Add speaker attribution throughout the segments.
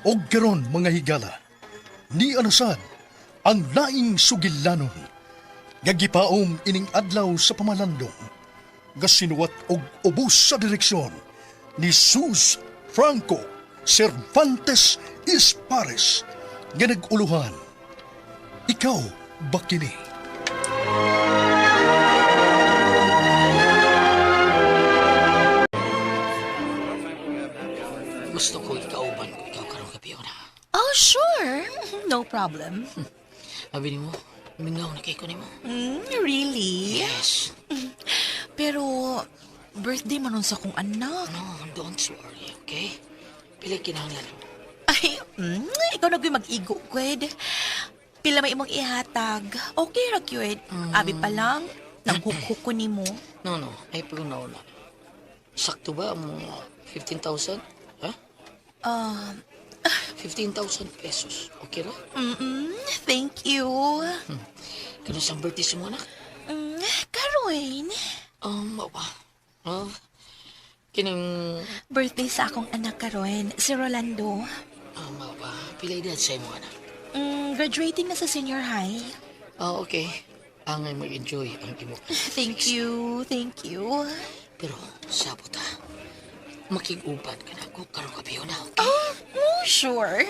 Speaker 1: Og karon, mga higala, ni anasad ang laing sugilanon nga gipaom ining adlaw sa pamalandong nga sinuwat og ubos sa direksyon ni Sus Franco Cervantes Ispares nga nag-uluhan. Ikaw ba kini?
Speaker 2: Gusto ko ikauban ko ikaw karong gabi na.
Speaker 3: Oh, sure. No problem.
Speaker 2: Abi nimo, mingaw na kay ko nimo.
Speaker 3: Really?
Speaker 2: Yes.
Speaker 3: Pero, birthday man nun sa kong anak.
Speaker 2: No, don't worry, okay? Pili kinahanglan.
Speaker 3: Ay, ikaw na gawin mag-igo, Gwed. Pila may imong ihatag. Okay ra, Gwed. Abi pa lang, nanghukhuk ko nimo.
Speaker 2: No, no, ay pag na. Sakto ba ang mga 15,000? Ha? 15,000 pesos. Okay ra?
Speaker 3: Thank you.
Speaker 2: Kano sa birthday sa mga anak?
Speaker 3: Karoin,
Speaker 2: Mawa. Oh, kining,
Speaker 3: birthday sa akong anak karon, si Rolando.
Speaker 2: Mawa. Pila edad sa imong anak?
Speaker 3: Graduating na sa senior high.
Speaker 2: Ah, okay. Angay mag-enjoy ang imong.
Speaker 3: Thank you, thank you.
Speaker 2: Pero, sabot ha. Makig-uban ka na ako karong gabi na, okay?
Speaker 3: Oh, sure.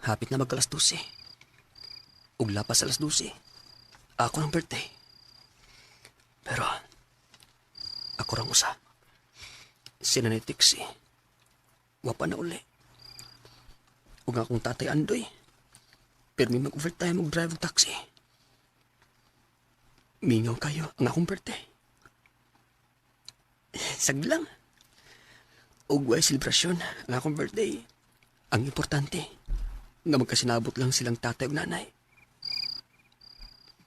Speaker 4: Hapit na magkalas 12. Ug lapas alas 12. Ako ng birthday. Pero, ako rang usa. Sila ni Tixie. Wapa na uli. Ug akong tatay Andoy. Pero may mag-overtime og drive og taxi. Mingaw kayo ang akong birthday. Saglang. Ug way selebrasyon ang akong birthday. Ang importante, nga magkasinabot lang silang tatay ug nanay.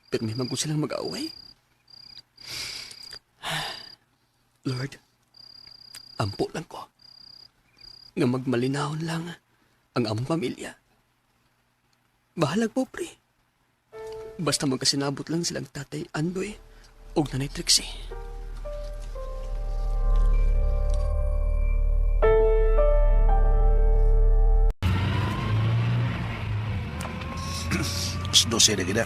Speaker 4: Pero may magun silang mag-away. Lord, ampo lang ko. Nga magmalinahon lang ang among pamilya. Bahalag pobre. Basta magkasinabot lang silang tatay Andoy ug nanay Trixie.
Speaker 5: Alas 12 na gina.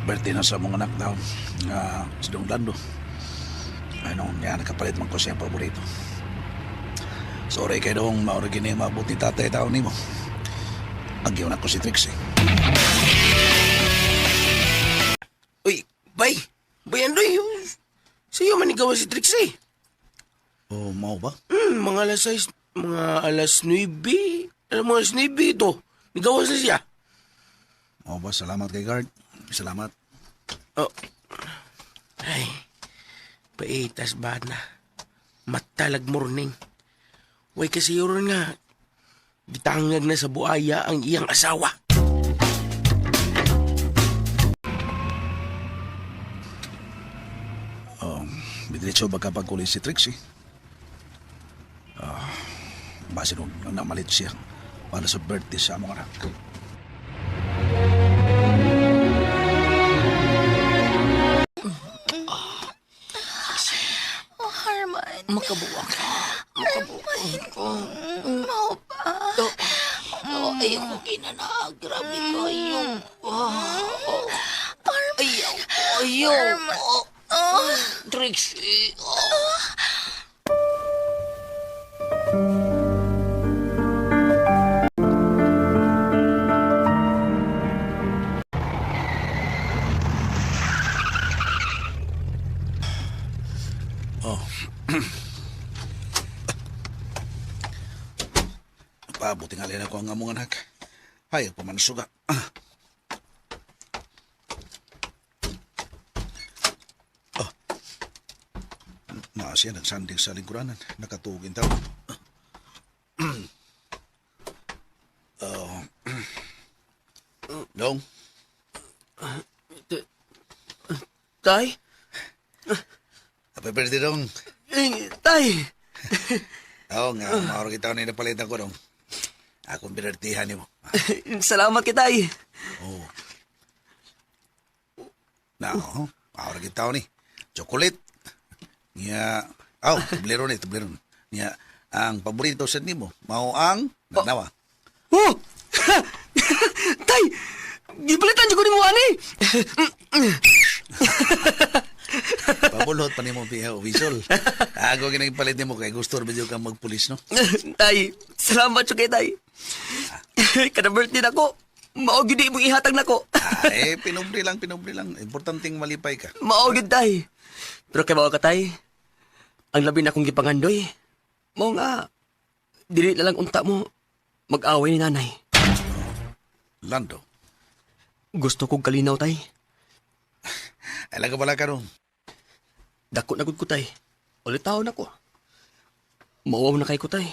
Speaker 5: Birthday na sa mga anak daw. Nga si Dong Lando. Ano, nga nakapalit man ko siyang paborito. Sorry kay Dong, mauro gini maabot ni tatay tao nimo. Agyaw na ko si Trixie.
Speaker 6: Uy, bay! Bay, Andoy! Sa'yo man ikaw si Trixie.
Speaker 5: Oh, mao ba?
Speaker 6: Mga alas 6, mga alas 9. Alam mo, alas 9 ito. Nigawas na siya.
Speaker 5: Mao ba? Salamat kay guard. Salamat.
Speaker 6: Oh. Ay, paitas ba na? Matalag morning. Way kasi yun nga. Gitangag na sa buaya ang iyang asawa.
Speaker 5: Diretso ba kapag uli si Trixie? Ah, base nung namalit siya para sa birthday sa among anak.
Speaker 3: Oh, Harman.
Speaker 2: Makabuwak ka. Makabuwak ko.
Speaker 3: Mao pa.
Speaker 2: Oh, oh, ayaw ko kinana. Grabe kayo. Oh, oh. Ayaw ko, ayaw ko.
Speaker 3: Oh,
Speaker 2: Trixie. Oh.
Speaker 5: Oh. Pabuti nga ako ang among anak. Ay, pamansuga. Ah. Oh. Naa siya nagsandig sa lingkuranan. Nakatugin tao. Oh. Dong,
Speaker 6: Tay?
Speaker 5: Happy birthday, Dong.
Speaker 6: Eh, tay!
Speaker 5: Oo nga, mauro kita ni napalitan ko, Dong. Akong binertihan nimo.
Speaker 4: Salamat kay tay.
Speaker 5: Oh. Na, oh, mauro kita ni. Chocolate. Nya, aw, tublero ni, tublero. Nya, ang paborito sa nimo, mao ang nagnawa.
Speaker 4: Oh! Tay! Gipalitan jud ko nimo ani.
Speaker 5: Pabulot pa nimo piha whistle. Ako ginang palit nimo kay gusto ra ba jud kang magpulis no.
Speaker 4: Tay, salamat jud kay tay. Kada birthday nako, mao gyud imong ihatag nako.
Speaker 5: Ah, eh, pinubre lang, pinubre lang. Importanteng malipay ka.
Speaker 4: Mao gyud tay. Pero kay mao ka tay. Ang labi na akong gipangandoy. Mao nga dili na lang unta mo mag-away ni nanay.
Speaker 5: Lando.
Speaker 4: Gusto kong kalinaw tay.
Speaker 5: Alaga pala ka ron.
Speaker 4: Dako na gud ko tay. Ulit taon ako. Mauwaw na kay ko tay.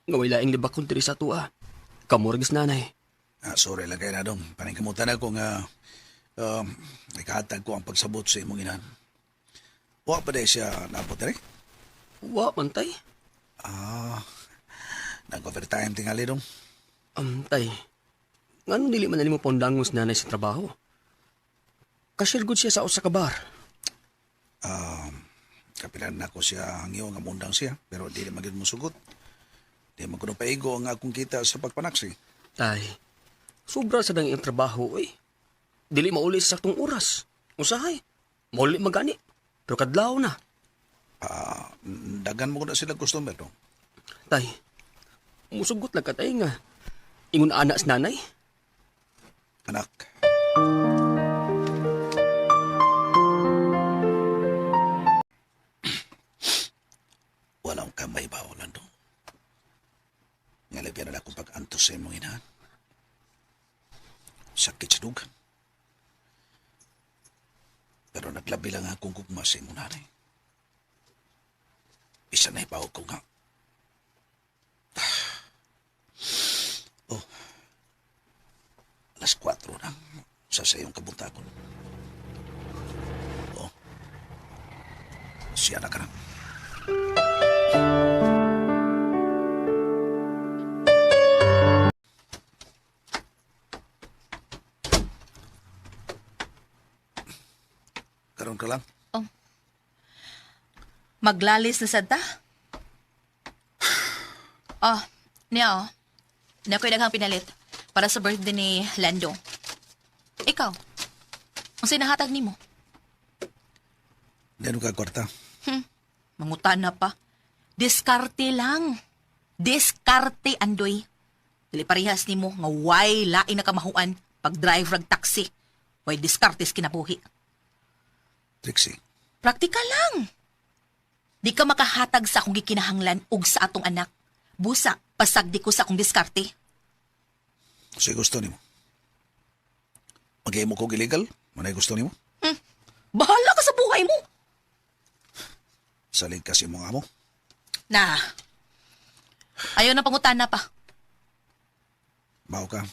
Speaker 4: Nga way laing libakon diri sa tua. Kamurgis nanay.
Speaker 5: Ah, sorry lang kay na dong. Paningkamutan ako nga um, ikahatag ko ang pagsabot sa imong inahan. Wa pa dahil siya naabot diri?
Speaker 4: Wa man tay.
Speaker 5: Ah, nag-overtime tingali dong.
Speaker 4: Tay. Ngano dili man na nimo paundangos nanay sa trabaho? Cashier gud siya sa usa ka bar.
Speaker 5: Um, kapilan na ko siya hangyo nga mundang siya pero di na magyud mo sugot. Di man kuno paigo ang akong kita sa pagpanaksi.
Speaker 4: Tay, sobra sa dang iyang trabaho, oy. Dili mauli sa saktong oras. Usahay, mauli magani. Pero kadlaw na.
Speaker 5: Ah, dagan mo ko na sila customer dong.
Speaker 4: Tay, musugot lang ka tay nga. Ingon ana sa nanay.
Speaker 5: Anak. Walang kamay ba, Orlando? Ngalagyan na akong pag-antos sa imong inahan. Sakit sa dugan. Pero naglabi lang akong gugma sa imong nanay. Isa na ibaw ko nga. Oh, alas 4 na sa sayong kabuntakon. Oh, siya na ka na. Karon ka lang.
Speaker 3: Maglalis na sad ta. Oh, niya oh. Niya ko'y daghang pinalit para sa birthday ni Lando. Ikaw, ang sinahatag nimo?
Speaker 5: Gano'n ka kwarta?
Speaker 3: Mangutan na pa. Diskarte lang. Diskarte, Andoy. Dili parehas nimo nga way lain na kamahuan pag drive rag taxi. Way diskarte sa kinabuhi.
Speaker 5: Trixie,
Speaker 3: Praktikal lang. Di ka makahatag sa akong gikinahanglan ug sa atong anak. Busa, pasagdi ko sa akong diskarte.
Speaker 5: kasi gusto nimo. Maghimo kog illegal? Manay gusto nimo?
Speaker 3: Bahala ka sa buhay mo.
Speaker 5: Salig kasi mong amo.
Speaker 3: Na. Ayaw na pangutana pa.
Speaker 5: Mao ka.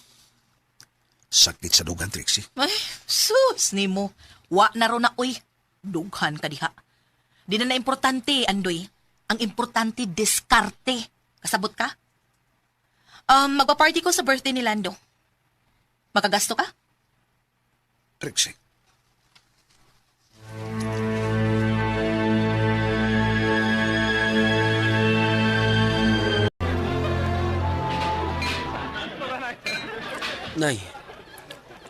Speaker 5: Sakit sa dugan, Trixie.
Speaker 3: Ay, sus nimo. Wa na ro na oy. Dughan ka diha. Di na na importante, Andoy. Ang importante, diskarte. Kasabot ka? Magpa-party ko sa birthday ni Lando. Makagasto ka?
Speaker 5: Trixie.
Speaker 4: Nay,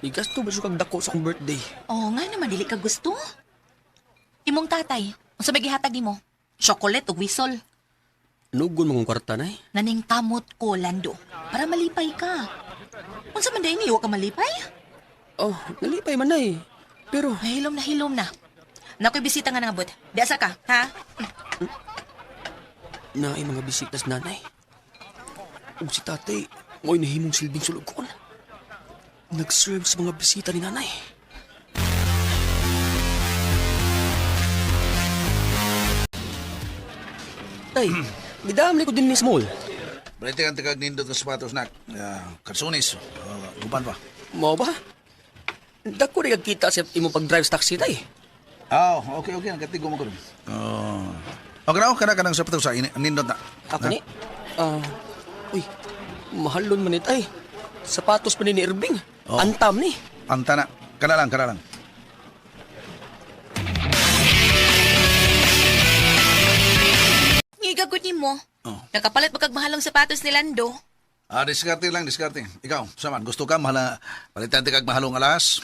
Speaker 4: igasto ba siya kag dako sa akong birthday?
Speaker 3: Oo nga naman, dili ka gusto. Imong tatay, unsa may gihatag nimo? Chocolate ug whistle.
Speaker 4: Nugon mong kwarta, nay.
Speaker 3: Naning kamot ko, Lando, para malipay ka. Unsa man dayni wa ka malipay?
Speaker 4: Oh, nalipay man, nay. Pero,
Speaker 3: Hilom na hilom na. Nakoy bisita nga nangabot. Di asa ka, ha?
Speaker 4: naay mga bisita sa nanay. Ug si tatay, mo'y nahimong silbing sulugon. Nag-serve sa mga bisita ni nanay. Tay, gidamli ko din ni Small.
Speaker 5: Brete ang tagag nindot ng sapatos nak. Kalsones. Guban pa.
Speaker 4: Mao ba? Dako rin kita sa imong pag-drive sa taxi, tay.
Speaker 5: Ah, okay, okay. Nagkatigo mo ko dun. Oh. Okay na, okay na ka ng sapatos sa nindot na.
Speaker 4: Ako ni? Ah, uy, mahalon man ni tay. Sapatos pa ni ni Irving.
Speaker 5: Oh.
Speaker 4: Antam ni.
Speaker 5: Anta na. Kana lang, kana lang.
Speaker 3: Buiga gud nimo.
Speaker 5: Oh.
Speaker 3: Nakapalit ba kag mahalong sapatos ni Lando?
Speaker 5: Ah, diskarte lang, diskarte. Ikaw, saman, gusto ka, mahala, palitan ti kag mahalong alas?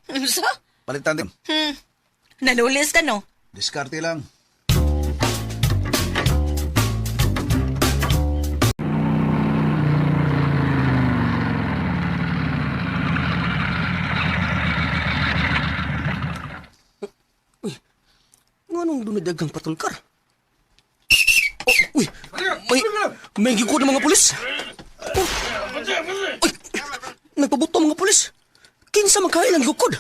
Speaker 3: Unsa?
Speaker 5: Palitan ti.
Speaker 3: Nanulis ka no?
Speaker 5: Diskarte lang.
Speaker 4: Nganong dunadagang patulkar? Oh, uy, may, may gikod ng mga pulis. Oh. Uy, nagpabuto ang mga pulis. Kinsa magkain ang gikod?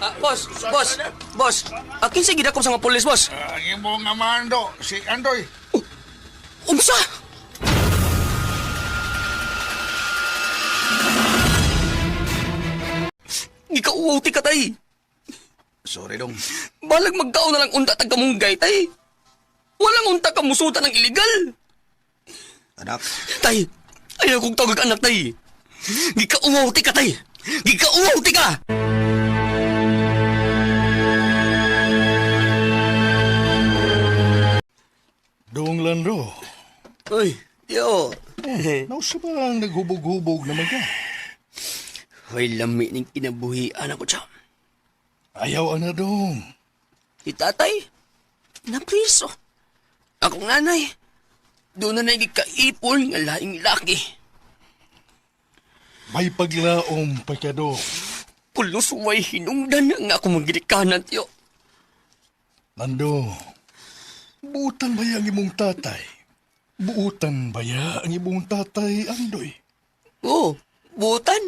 Speaker 4: Ah, boss, boss, boss. Ah, kinsa gidakop sa mga pulis, boss?
Speaker 5: Ang imong nga mando, si Andoy.
Speaker 4: Unsa? Gikauwaw ti ka, tay.
Speaker 5: Sorry dong.
Speaker 4: Balag magkaon na lang unta tag kamunggay, tay. Walang unta ka musuta ng iligal.
Speaker 5: Anak,
Speaker 4: Tay, ayaw kong tawag anak, tay. Gikauwaw ti ka, tay. Gikauwaw ti ka!
Speaker 1: Dong Lando,
Speaker 4: Uy, yo.
Speaker 1: nausa ba ang naghubog-hubog naman ka?
Speaker 4: Hoy, lami ning kinabuhian ako, siya.
Speaker 1: Ayaw ana dong.
Speaker 4: Si tatay, napriso. Akong nanay, doon na nagikaipon nga laing laki.
Speaker 1: May paglaom pa ka dong.
Speaker 4: Pulos way hinungdan nga ako magilikanan, tiyo.
Speaker 1: Lando, buutan ba ang imong tatay? Buutan ba ang imong tatay, Andoy?
Speaker 4: Oo, butan.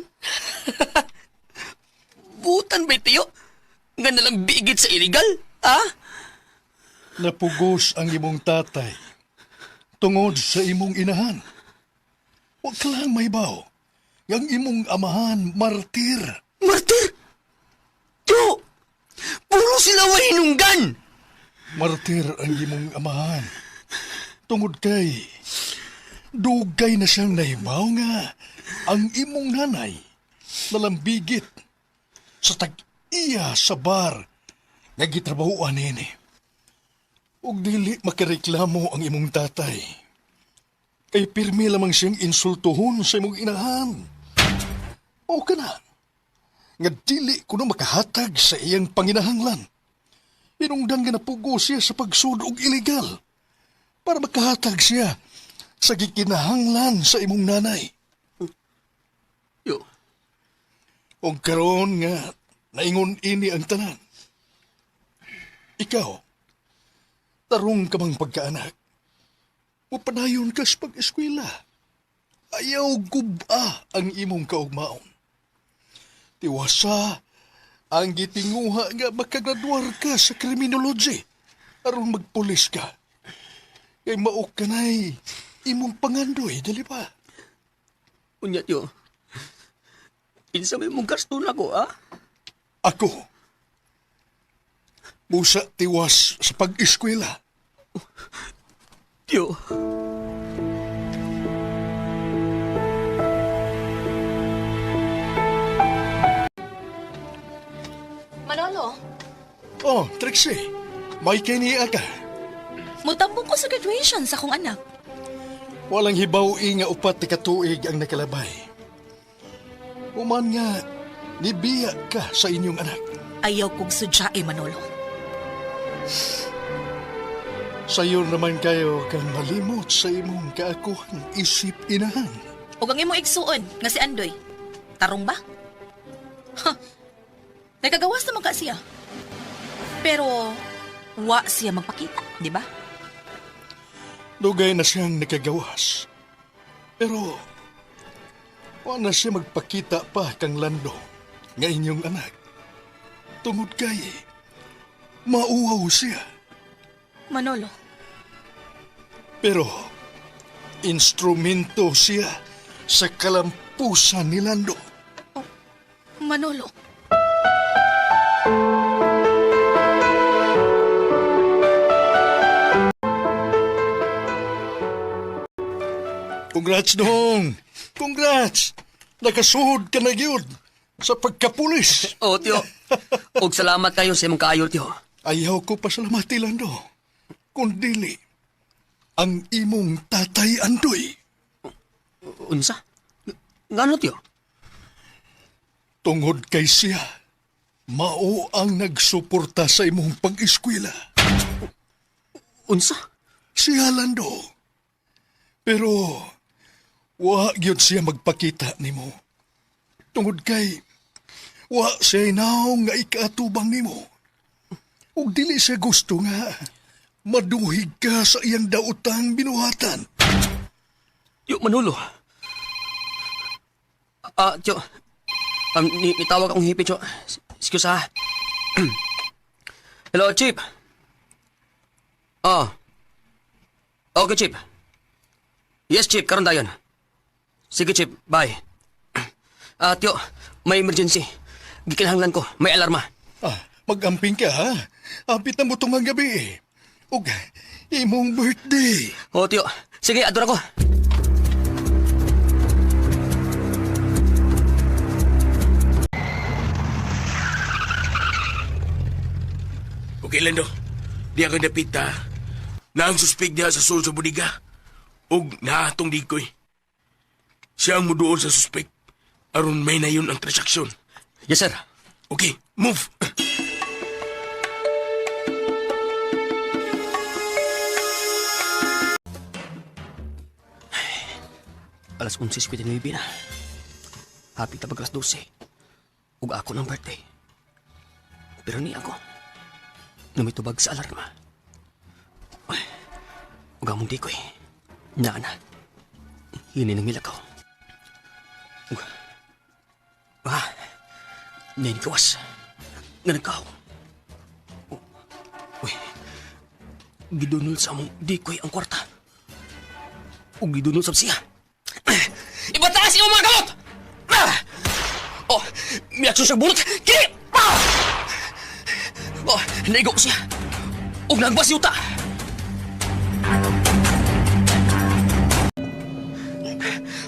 Speaker 4: Butan ba tiyo? Nga nalang bigit sa illegal, ha?
Speaker 1: Napugos ang imong tatay tungod sa imong inahan. Huwag ka lang maybaw. Yang imong amahan, martir.
Speaker 4: Martir! Tiyo! Puro sila way hinungdan!
Speaker 1: Martir ang imong amahan. Tungod kay, dugay na siyang nahibaw nga ang imong nanay nalambigit sa tag-iya sa bar nga gitrabahoan nini. Ug dili makareklamo ang imong tatay. Kay pirmi lamang siyang insultuhon sa imong inahan. O ka na, nga dili kuno makahatag sa iyang panginahanglan. Inungdan nga napugo siya sa pagsud og illegal para makahatag siya sa gikinahanglan sa imong nanay.
Speaker 4: Yo,
Speaker 1: Og karon nga naingon ini ang tanan. Ikaw, tarong ka mang pagkaanak. Mupadayon ka sa pag-eskwela. Ayaw guba ang imong kaugmaon. Tiwasa ang gitinguha nga makagraduar ka sa criminology aron magpulis ka. Kay mao kanay imong pangandoy, dili ba?
Speaker 4: unya tiyo. Insa may mong gasto na ko, ha?
Speaker 1: Ako, musa tiwas sa pag-eskwela.
Speaker 4: Tiyo.
Speaker 3: Manolo,
Speaker 1: Oh, Trixie, may kiniya ka.
Speaker 3: mutambong ko sa graduation sa akong anak.
Speaker 1: Walang hibaw nga upat ti katuig ang nakalabay. Uman nga, nibiya ka sa inyong anak.
Speaker 3: Ayaw kong sudyae, Manolo.
Speaker 1: Sayo naman kayo kang malimot sa imong kaakuhan isip inahan.
Speaker 3: Ug ang imong igsuon nga si Andoy. Tarong ba? Ha. Nakagawas naman ka siya. Pero wa siya magpakita, di ba?
Speaker 1: Dugay na siyang nakagawas. Pero, wa na siya magpakita pa kang Lando nga inyong anak. Tungod kay, mauwaw siya.
Speaker 3: Manolo,
Speaker 1: Pero, instrumento siya sa kalampusan ni Lando.
Speaker 3: Manolo.
Speaker 1: Congrats, dong! Congrats! Nakasuhod ka na gyud. Sa pagkapulis.
Speaker 4: Oo, tiyo. Og salamat kayo sa imong kaayo, tiyo.
Speaker 1: Ayaw ko pasalamati, Lando. Kundili, ang imong tatay Andoy.
Speaker 4: Unsa? Ngano, tiyo?
Speaker 1: Tungod kay siya, mao ang nagsuporta sa imong pag-eskwela.
Speaker 4: Unsa?
Speaker 1: Siya, Lando. Pero, wa gyud siya magpakita nimo. Tungod kay, wa siya naong nga ikaatubang nimo. Ug dili siya gusto nga maduhig ka sa iyang daotang binuhatan.
Speaker 4: Yo, Manolo. Ah, tiyo. Nitawag akong hipi, tiyo. Excuse, ha? Hello, Chief. Oh. Okay, Chief. Yes, Chief. Karon dayon. Sige, Chief. Bye. Ah, tiyo. May emergency. Gikinahanglan ko. May alarma.
Speaker 1: Ah, magamping ka ha. Apit na mo tong ang gabi. Ug imong birthday.
Speaker 4: Oo, tiyo. Sige, ador ako.
Speaker 6: Okay, Lando. Di ako napita. Na ang suspek diha sa sul sa budiga. Og naatong dikoy. Siya ang muduol sa suspek. Aron may na yun ang transaksyon.
Speaker 4: Yes, sir.
Speaker 6: Okay, move!
Speaker 4: Alas 11:59 na. Happy tabag alas 12. Ug ako ng birthday. Pero ni ako. Namitubag sa alarma. Ay, ug among dikoy. Naa na. Hini nang milakaw. Ug, ah, nainikawas. Nga nagkaw. Uy, gidunol sa among dikoy ang kwarta. Ug gidunol sab siya. Ibataas iyong mga kamot! Ah! Oh, miaksyon siya bunot. Kini! Ah! Oh, naigo siya. Ug nagwas yuta.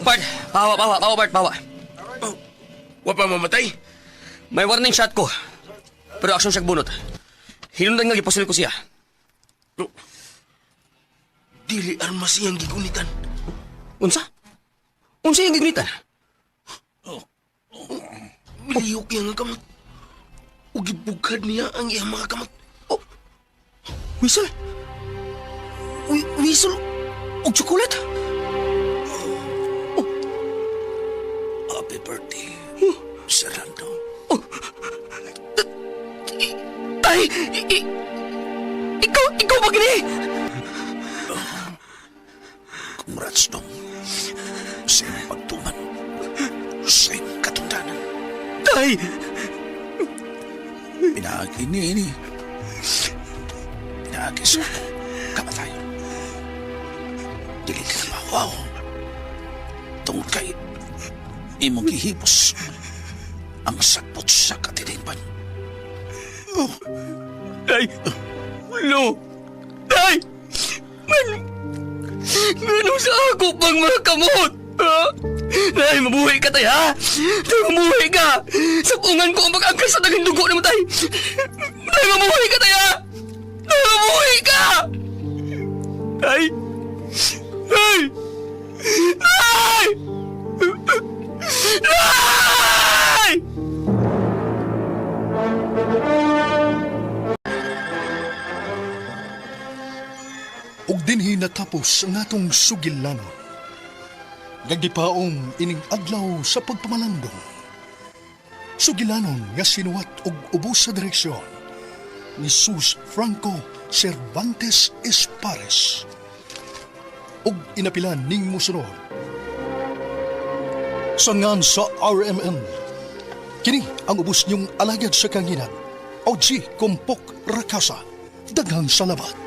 Speaker 4: Bart, pawa, pawa, pawa, Bart, pawa.
Speaker 6: Oh, wa pa mamatay.
Speaker 4: May warning shot ko. Pero aksyon siya bunot. Hinundan nga gipusil ko siya.
Speaker 6: No. Dili armas iyang gigunitan.
Speaker 4: Unsa? Unsa yung gigunitan?
Speaker 6: Milihok niya ang kamot. Ug gibugkad niya ang iyang mga kamot.
Speaker 4: Oh, whistle. Whistle og chocolate.
Speaker 5: Happy birthday, Sir Lando.
Speaker 4: Tay! Ikaw ba gini?
Speaker 5: Congrats, Dong. Sa iyong pagtuman. Sa iyong katundanan.
Speaker 4: Tay!
Speaker 5: Pinaagi ni ini. Pinaagi sa kamatayon. Dili ka na mawaw. Tungod kay imong gihipos ang sakpot sa katilingban.
Speaker 4: Tay! No! Tay! Man! Manong sa ako pang mga kamot! Ha? Tay, mabuhay ka, tay, ha? Tay, mabuhay ka! Sa pungan ko ang pag-angkas sa taging dugo naman, tay! Tay, mabuhay ka, tay, ha? Tay, mabuhay ka! Tay! Tay! Tay! Tay!
Speaker 1: Ug dinhi natapos ang atong sugilanon. Nagdipaom ining adlaw sa pagpamalandong. Sugilanon nga sinuwat og ubos sa direksyon ni Sus Franco Cervantes Espares. Ug inapilan ning musunod. Sangan sa RMN. Kini ang ubos niyong alagad sa kanginan. OG Kompok Rakasa. Daghang salamat.